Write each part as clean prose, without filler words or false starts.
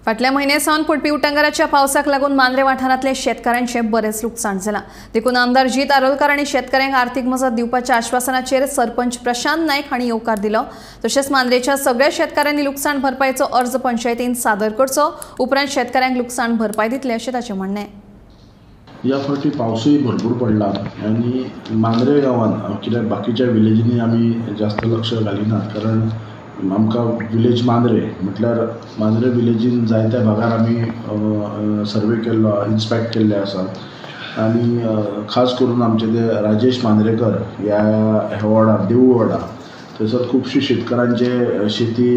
फाटल्या म्हयन्या सावन पडपी उटंगाराच्या पावसाक लागून मांद्रे वाठारांतल्या शेतकारांचें बरेंच लुकसाण जालां. देखून आमदार जीत आरोलकार आनी शेतकऱ्यांक आर्थिक मजत दिवपाच्या आश्वासनाचेर सरपंच प्रशांत नायक हांणी येवकार दिलो. तशेंच मांद्रेच्या सगळ्या शेतकऱ्यांनी लुकसाण भरपायचो अर्ज पंचायतीन सादर करचो, उपरांत शेतकऱ्यांक लुकसाण भरपाय दितले अशें ताचें म्हणणें. ह्या फावटी पावसूय भरपूर पडला आनी मांद्रे गांवांत कित्याक बाकीच्या विलेजींनी आमी जास्त लक्ष घालिनात, कारण आमकां विलेज मांद्रे म्हटल्यार मांद्रे विलेजीन जायत्या भागार आमी सर्वे केल्लो, इन्स्पेक्ट केल्ले आसा. आनी खास करून आमचे ते राजेश मांद्रेकर ह्या वॉर्डार, देवूळ वॉर्डार, थंयसर खुबशी शेतकारांचे शेती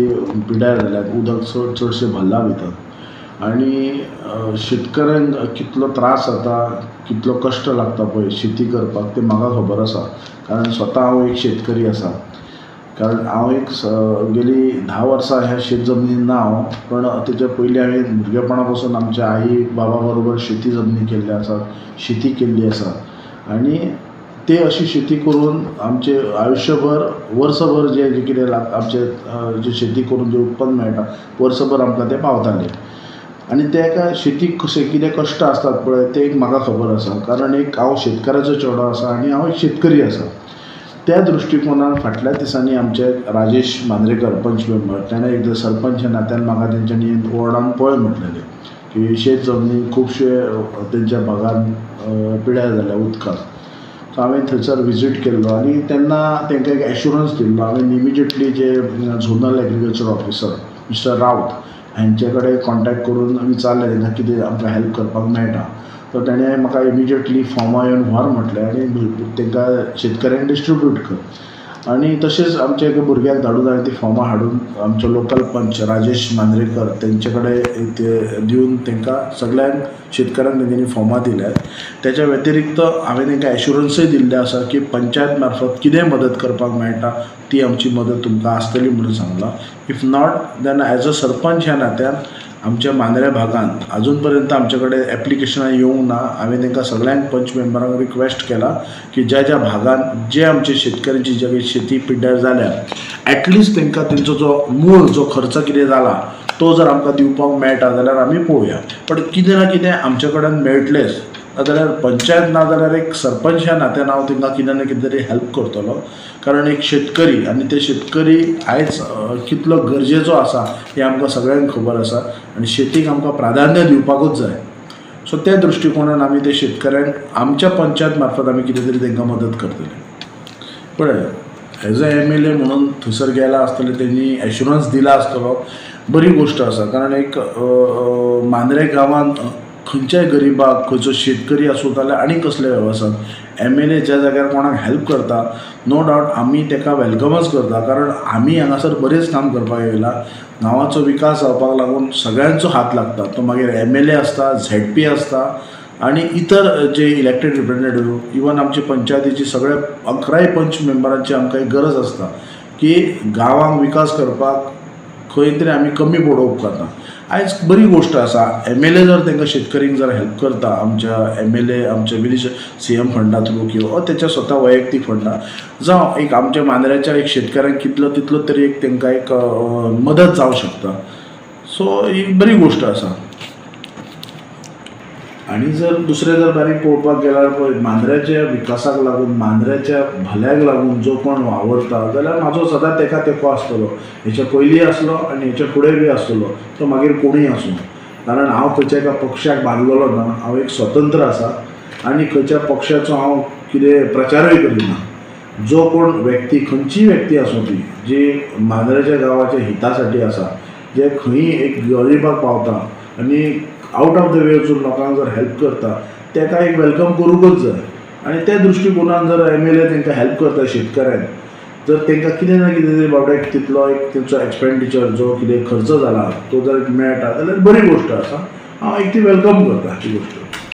पिड्यार जाल्यात, उदक चडशें भरलां भितर आनी शेतकऱ्यांक कितलो त्रास जाता, कितलो कश्ट लागता पळय शेती करपाक तें म्हाका खबर आसा, कारण स्वता हांव एक शेतकरी आसा. कारण हांव एक गेली 10 वर्सां ह्या शेत जमनीन ना हांव, पण तेच्या पयलीं हांवें भुरगेपणा पासून आमच्या आई बाबा बरोबर शेती जमनी केल्ली आसा, शेती केल्ली आसा. आनी ते अशी शेती करून आमचे आयुश्यभर वर्सभर जे जे कितें आमचे जे शेती करून जें उत्पन्न मेळटा वर्सभर आमकां तें पावतालें. आनी तेका शेतीक कशें कितें कश्ट आसतात पळय तें एक म्हाका खबर आसा, कारण एक हांव शेतकाराचो चेडो आसा आनी हांव एक शेतकरी आसा. त्या दृश्टिकोनान फाटल्या दिसांनी आमचे राजेश मांद्रेकर पंच मेंबर ताणें एकदां सरपंच ह्या नात्यान म्हाका तेंच्यांनी वॉर्डान पळय म्हटलेलें की शेत जमनी खुबशे तेंच्या भागान पिड्यार जाल्या उदकान. सो हांवें थंयसर विजीट केल्लो आनी तेन्ना तांकां एक एश्युरन्स दिल्लो. हांवें इमिजिएटली जे zonal agriculture officer mister Raut हांचे कडेन कॉन्टेक्ट करून विचारलें तांकां कितें आमकां हेल्प करपाक मेळटा. तर ताणें म्हाका इमिजिएटली फॉर्मां येवन व्हर म्हटलें आनी तांकां शेतकऱ्यांक डिस्ट्रिब्यूट कर. आनी तशेंच आमच्या एका भुरग्याक धाडून हांवें ती फॉर्मां हाडून आमचो लोकल पंच राजेश मांद्रेकर तेंचे कडेन ते दिवन तांकां सगळ्यांक शेतकऱ्यांक तेंच्यांनी फॉर्मां दिल्यात. तेच्या व्यतिरिक्त हांवें तांकां एश्युरन्सूय दिल्लें आसा की पंचायत मार्फत कितें मदत करपाक मेळटा ती आमची मदत तुमकां आसतली म्हणून सांगलां. If not then as a sarpanch ह्या नात्यान आमच्या मांद्रे भागांत अजून पर्यंत आमचे कडेन एप्लिकेशनां येवंक ना. हांवें तांकां सगळ्यांक पंच मेंबरांक रिक्वेस्ट केला की ज्या ज्या भागांत जे आमचे शेतकऱ्यांची जे शेती पिड्ड्यार जाल्या एटलिस्ट तांकां तेंचो जो मूळ जो खर्च कितें जाला तो जर आमकां दिवपाक मेळटा जाल्यार आमी पळोवया. पण कितें ना कितें आमचे कडेन मेळटलेंच, नाजाल्यार पंचायत ना जाल्यार एक सरपंच ह्या नात्यान हांव तांकां कितें ना कितें तरी हेल्प करतलो, कारण एक शेतकरी आनी ते शेतकरी आयज कितलो गरजेचो आसा हें आमकां सगळ्यांक खबर आसा आनी शेतीक आमकां प्राधान्य दिवपाकूच जाय. सो त्या दृश्टिकोणान आमी ते शेतकऱ्यांक आमच्या पंचायत मार्फत आमी कितें तरी तांकां मदत करतले. पळय एज अ MLA म्हणून थंयसर गेला आसतले, तेंणी एश्युरन्स दिला आसतलो, बरी गोश्ट आसा. कारण एक मांद्रे गांवांत खंयच्याय गरिबाक, खंयचो शेतकरी आसूं जाल्यार आनी कसले वेवसाय MLA ज्या जाग्यार कोणाक हेल्प करता नो डावट आमी ताका वेलकमच करता, कारण आमी हांगासर बरेंच काम करपाक येयला. गांवाचो विकास जावपाक लागून सगळ्यांचो हात लागता, तो मागीर MLA आसता, ZP आसता आनी इतर जे इलेक्टेड रिप्रेझेंटेटिव्ह, इवन आमचे पंचायतीची सगळे 11 पंच मेंबरांची आमकां एक गरज आसता की गांवांक विकास करपाक खंय तरी आमी कमी पडोवंक उपकारना. आयज बरी गोश्ट आसा, MLA जर तांकां शेतकऱ्यांक जर हेल्प करता, आमच्या MLA आमच्या विलेज CM फंडा थ्रू किंवा तेच्या स्वता वैयक्तीक फंडा जावं एक आमच्या मांद्र्याच्या एक शेतकऱ्यांक कितलो तितलो तरी एक तांकां एक मदत जावं शकता. सो ही बरी गोश्ट आसा. आनी जर दुसरें जर बारीक पळोवपाक गेल्यार पळय मांद्र्याच्या विकासाक लागून, मांद्र्याच्या भल्याक लागून जो कोण वावरता जाल्यार म्हाजो सदांच तेका तेंको आसतलो. हेच्या पयलीं आसलो आनी हेच्या फुडें बी आसतलो, तो मागीर कोणूय आसूं. कारण हांव खंयच्या एका पक्षाक बांदलेलो ना, हांव एक स्वतंत्र आसा आनी खंयच्या पक्षाचो हांव कितें प्रचारूय करिना. जो कोण व्यक्ती, खंयचीय व्यक्ती आसूं ती जी मांद्र्याच्या गांवाच्या हिता साठी आसा, जे खंयी एक गरिबाक पावता आनी आउट ऑफ the way वचून लोकांक जर हेल्प करता ताका एक welcome करूंकच जाय. आनी त्या दृश्टिकोनान जर MLA तांकां हेल्प करता शेतकऱ्यांक, जर तांकां कितें ना कितें तरी बाबड्याक तितलो एक तेंचो एक्सपेंडिचर जो कितें खर्च जाला तो जर मेळटा जाल्यार बरी गोश्ट आसा. हांव एक ती welcome करता ती गोश्ट.